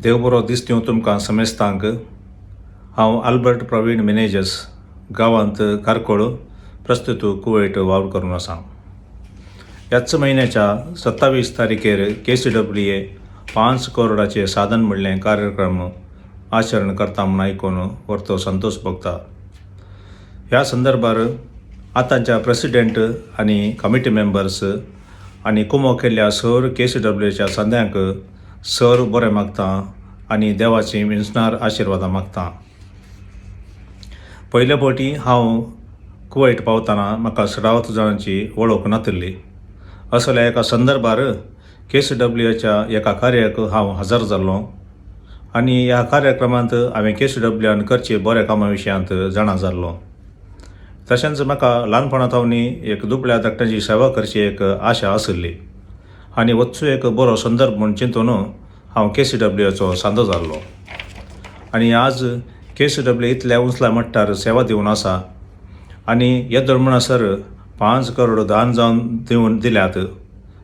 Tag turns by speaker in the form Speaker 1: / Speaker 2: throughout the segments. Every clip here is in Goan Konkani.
Speaker 1: देव बरो दीस दिवं तुमकां समेस्तांक. हांव आल्बर्ट प्रवीण मिनेजस, गांवांत कारकोळ, प्रस्तूत कुवैट वावर करून आसा. ह्याच म्हयन्याच्या 27 तारखेर केसीडब्ल्यूए 5 करोडाचे साधन म्हणलें कार्यक्रम आचरण करता म्हूण आयकून व्हरतो संतोश भोगता. ह्या संदर्भार आतांच्या प्रेसिडेंट आनी कमिटी मेंबर्स आनी कुमो केल्ल्या सर केसीडब्ल्यूच्या संद्यांक सर बरें मागता आनी देवाची विंचणार आशिर्वादां मागता. पयले फावटी हांव कुवैट पावतना म्हाका सडावत जाणांची वळख नातिल्ली. असल्या एका संदर्भार केसीडब्ल्यूच्या एका कार्याक हांव हजर जाल्लो आनी ह्या कार्यक्रमांत हांवें केसीडब्ल्यून करचे बऱ्या कामा विशयांत जाणा जाल्लो. तशेंच म्हाका ल्हानपणा सावन एक दुबळ्या धाकट्यांची सेवा करची एक आशा आशिल्ली आनी वच्चो एक बरो संदर्भ म्हूण चिंतून हांव केसीडब्ल्यूचो सांदो जाल्लो आनी आज केसीडब्ल्यू इतल्या उंचल्या मट्टार सेवा दिवन आसा आनी येदोळ म्हणसर 5 करोड दान जावन दिवन दिल्यात.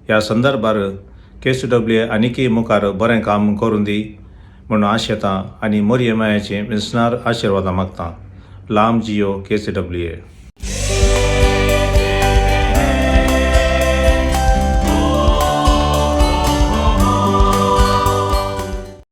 Speaker 1: ह्या संदर्भार केसीडब्ल्यू आनीकय मुखार बरें काम करून दी म्हूण आशेता आनी मोरये मायाची विंचणार आशिर्वादां मागता. लांब जियो केसीडब्ल्यू.